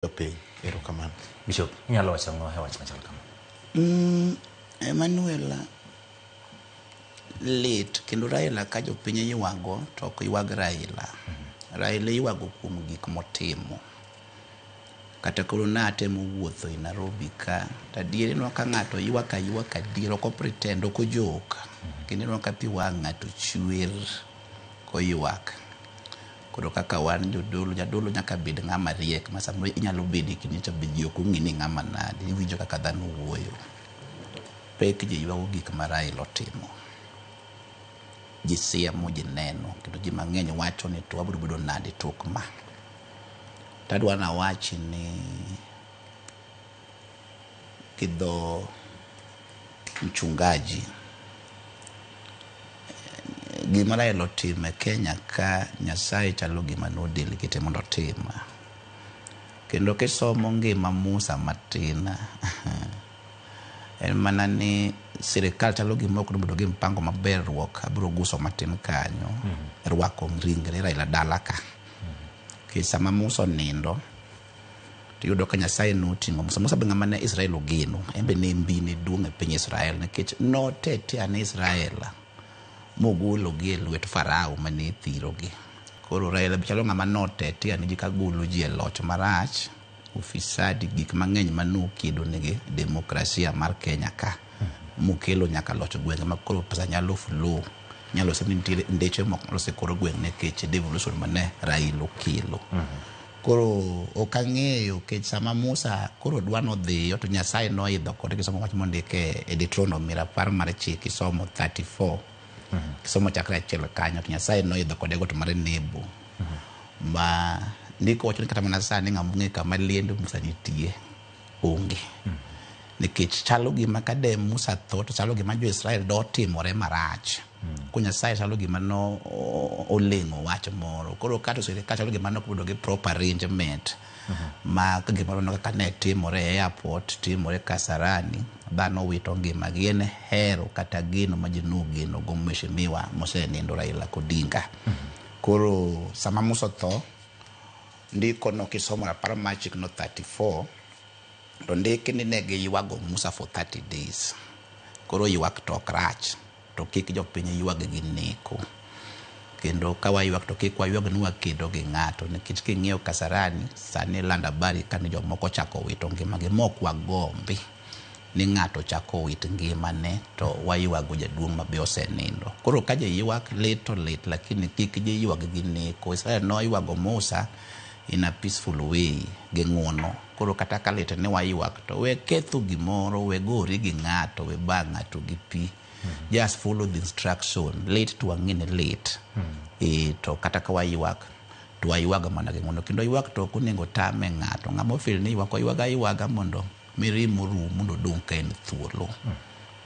Jopiny. Erokamano. Bishop, inyalo wacho ang'o e wach machal kama? Emmanuel, lit kendo Raila ka jopiny ywago to ok ywag Raila. Raila iywago kuom gik motimo. Kata koro natemo wuotho e Nairobi ka, to adier ineno ka ng'ato ywak aywaka adier, ok o pretend, ok ojok. Kendo ineno ka pi wang' ng'ato chwer koywak. Koro kaka wan jodolo, jadolo nyaka bed ng'ama riek ma samoro inyalo bedo e kindi to be ji ok ong'e ni ng'ama nade, iwinjo kaka dhano wuoyo. Pek ji ywago gik ma Raila otimo. Ji siemo, ji neno, kendo ji mang'eny wacho ni to wabiro bedo nade tok ma. To adwa nawachi ni gi dho mchungaji gima Raila otimo e Kenya ka Nyasaye chalo gima nodelegate mondo otim. Kendo kisomo ngima Musa matin, en mana ni sirikal chalo gima ok nobedo gi mpango maber ruok, abiro guso matin kanyo, rwako ringre Raila dala ka. Nikech sama Musa onindo, tiyudo ka Nyasaye noting'o Musa. Musa be ng'ama ne Israel ogeno, en be ne mbine duong' e piny Israel nikech notetea ne Israel mogologi e lwet Farao mane thirogi. Koro Raila be chalo ng'ama notetea ne ji kagolo ji e loch marach, ufisadi, gik mang'eny manokedo negi demokrasia mar Kenya ka. Mokelo nyaka loch gwenge ma koro pesa nyalo flow. Inyalo sem ni nitiere ndeche moko molos e kor gweng' nikech devolution mane Raila okelo. Koro ok ang'eyo nikech sama Musa koro dwa nodhiyo to Nyasaye noidho kode kisomo wach mondik e Deuteronomy rapar mar chik isomo 34 kisomo chakre achiel kanyo to Nyasaye noidho kode got mar Nebo ma ndiko wacho ni kata mana sani ng'ama ong'e kama liend Musa nitie onge. Nikech chalo gima ka de Musa tho to chalo gima jo-Israel dotimore marach. Ko Nyasaye chalo gima no oleng'o wach moro. Koro ka to sirikal chalo gima nok bedo gi proper arrangement ma gimoro no kaka ne timore e airport, timore Kasarani, dhano wito ngimagi. En hero kata geno ma ji nogeno go mheshimiwa mosenindo Raila Odinga. Koro sama Musa otho, ndiko no kisomo rapar mar chik no 34 to ndiki ni ne giywago Musa for 30 days. Koro ywak to ok rach, to kik jopiny ywag gi neko. Kendo ka waywak to kik waywag ni wakedo gi ng'ato nikech king'iyo Kasarani sani lando habari ka ni jomoko ochako wito ngimagi ma ok wagombi ni ng'ato ochako wit ngimane to waywago jaduong' ma be osenindo. Koro ka ji ywak lit to lit lakini kik ji ywag gi neko. Israel noywago Musa in a peaceful way gi ng'uono. Koro kata ka lit ni waywak to we ketho gimoro, we gori gi ng'ato, we ba ng'ato gi pi. Just follow the instruction. Lit to wang'e ni lit. E, to kata ka waywak to waywag mana gi ng'uono. Kendo ywak to ok onego tame ng'ato. Ng'ama ofeel ni ywak oywaga aywaga mondo mirima orum mondo odong' ka en thuolo.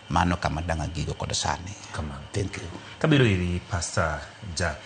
Mano kama dang' agigo kod sani. Kamano. Thank you. Kabiro iri Pastor Jack.